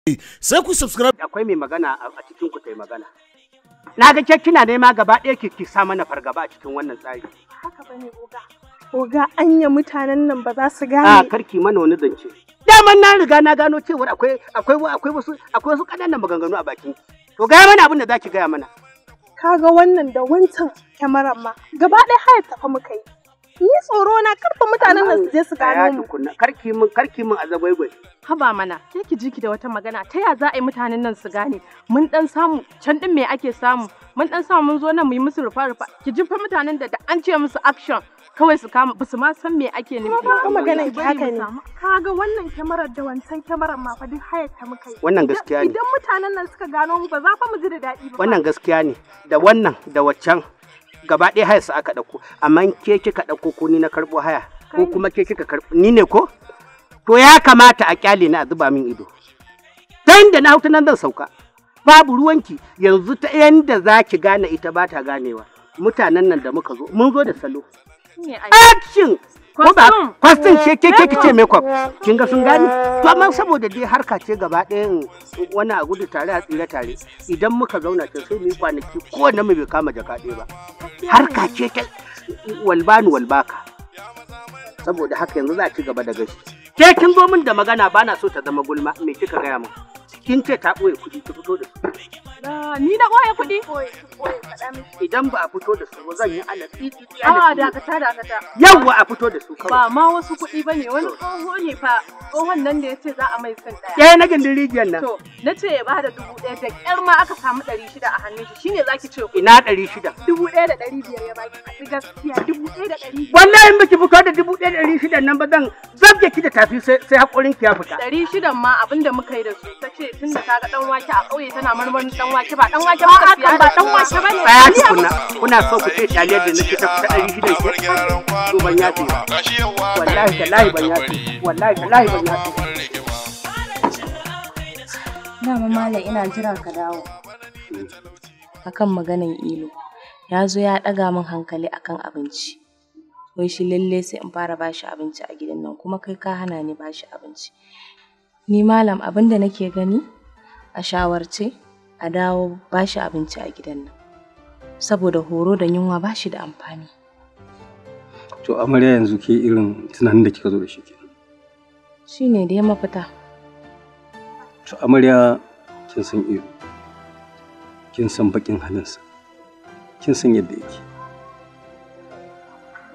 Sai ku subscribe. Akwai mai magana a cikin ku tai magana. Na ga ke kina nema gaba ɗaya ki sa mana fargaba a cikin wannan tsari. Haka bane oga. Oga anya mutanen nan ba za su gane. A karki mana wani zance. Daman na riga na gano cewar akwai akwai akwai wasu akwai wasu ƙananan maganganu a bakin ki. To gaya mana abin da zaki gaya mana. Kaga wannan da wancan kyamarar ma gaba ɗaya hayar tafa muka yi. Ni tsoro na karfa mutanen nan su je su gano mu. Karki min azagwaigwai. Haba mana, ke ki ji ki da wata magana, ta ya za a yi mutanen nan su gane? Mun dan samu, can din me ake samu? Mun dan samu mun zo nan mu yi musu rufa rufa. Ki ji fa mutanen da an ce musu action kawai su kama, ba su ma san me ake nufi. Kuma maganar ki haka ne. Kaga wannan kyamarar da wancan kyamarar ma fa duk hayar ta muka yi. Wannan gaskiya ne. Idan mutanen nan suka gano mu ba za fa mu ji da daɗi ba. Wannan gaskiya ne. Da wannan da waccan gaba ɗaya hayar su aka ɗauko, amma ke kika ɗauko ko ni na karɓo haya ko kuma ke kika karɓo ni ne ko? To ya kamata a kyale ni a zuba min ido. Ta inda na hauta nan zan sauka. Babu ruwanki yanzu ta yanda za ki gane ita ba ta ganewa. Mutanen nan da muka zo, mun zo da salo. Action! Ko ba kwastin ce ke ke ce makeup. Kin ga sun gane? To amma saboda dai harka ce gaba ɗayan wani a gudu tare a tsira tare. Idan muka zauna can sai mu yi kwanaki kowanne mu bai kama jaka ɗaya ba. Harka ce ta walbani walbaka. Saboda haka yanzu za a ci gaba da gashi. Ke kin zo min da magana ba na so ta zama gulma, me kika gaya min? Kin ce ta ɓoye kuɗi, ki fito da su. Ni na ɓoye kuɗi? Idan ba a fito da su ba zan yi ala tsitsi. A dakata dakata. Yawwa a fito da su kawai. Ba ma wasu kuɗi ba ne, wani tsoho ne fa, tsohon nan da ya ce za a mai son ɗaya. Ɗaya na gindin rijiyar nan. To, na ce ya bada 1000 da ƙyar ma aka samu 600 a hannun shi, shine zaki ce kuɗi. Ina 600? 1500 ya baki, faɗi gaskiya 1500. Wallahi in baki fito da 1600 nan ba zan zabge ki da tafi sai haƙorin ki ya fita. 600 ma abinda muka yi da su, ta ce tun da kaga ɗan wake a ƙauye tana marmarin ɗan wake ba ɗan wake muka siya ba ɗan wake ba ne. Tsaya tukuna, kuna so ku ce taliyar da nake ta fita 600 ke? To ban yafe ba. Wallahi tallahi ban yafe. Wallahi tallahi ban yafe. Dama malam ina jira ka dawo. Akan maganan Ilo. Ya zo ya ɗaga min hankali akan abinci. Wai shi lalle sai in fara bashi abinci a gidan nan kuma kai ka hana ni bashi abinci. Ni malam abin da nake gani a shawarce a dawo bashi abinci a gidan nan. Saboda horo da yunwa bashi da amfani. To amarya yanzu ke irin tunanin da kika zo da shi kenan. Shine dai mafita. To amarya kin san Ilo, kin san bakin halinsa, kin san yadda yake.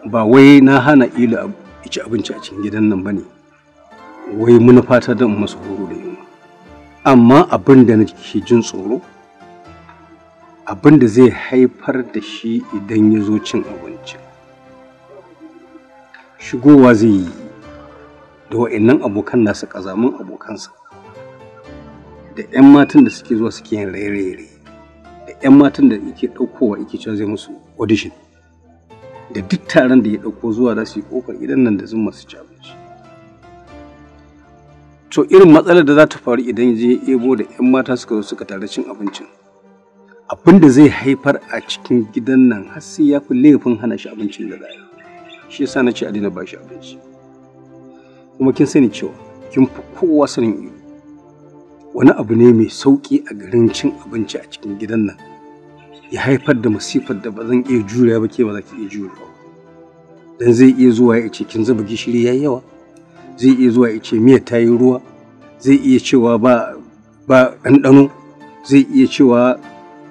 Ba wai na hana Ilo ci abinci a cikin gidan nan bane, wai manufata don masa horo da yunwa. Amma abin da nake jin tsoro, abin da zai haifar da shi idan ya zo cin abincin. Shigowa zai yi da wa'annan abokan nasa ƙazamin abokansa. Da 'yan matan da suke zuwa suke yin raye-raye, da 'yan matan da yake ɗaukowa yake cewa zai musu audition, da duk taron da ya ɗauko zuwa za su yi ƙofar gidan nan da zuma su ci abinci. To irin matsalar da za ta faru idan je ebo da 'yan mata suka zo suka tare cin abincin, abin da zai haifar a cikin gidan nan har sai ya fi laifin hana shi abincin da za a yi. Shi yasa na ce a daina ba shi abinci. Kuma kin sani cewa kin fi kowa sanin Ilo. Wani abu ne mai sauƙi a garin cin abinci a cikin gidan nan ya haifar da masifar da ba zan iya jurewa ba, ke ba za ki iya jurewa. Dan zai iya zuwa ya ce kin zuba gishiri yayi yawa, zai iya zuwa ya ce miyar ta yi ruwa, zai iya cewa ba ɗanɗano, zai iya cewa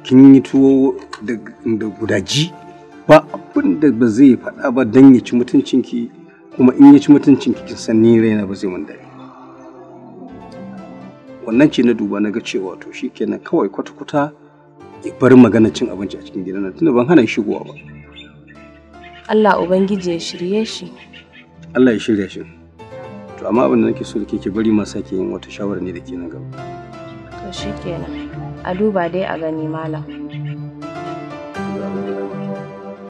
kin yi tuwo da gudaji, ba abin da ba zai faɗa ba dan ya ci mutuncinki, kuma in ya ci mutuncinki kin san ni raina ba zai mun daɗi. Wannan ce na duba na ga cewa to shikenan kawai kwata-kwata ya bar magana cin abinci a cikin gidan nan tunda ban hana shi shigowa ba. Allah Ubangiji ya shirye shi. Allah ya shirya shi. To amma abin da nake so da ke bari ma sake yin wata shawara ne da ke nan gaba. To shikenan. A duba dai a gani malam.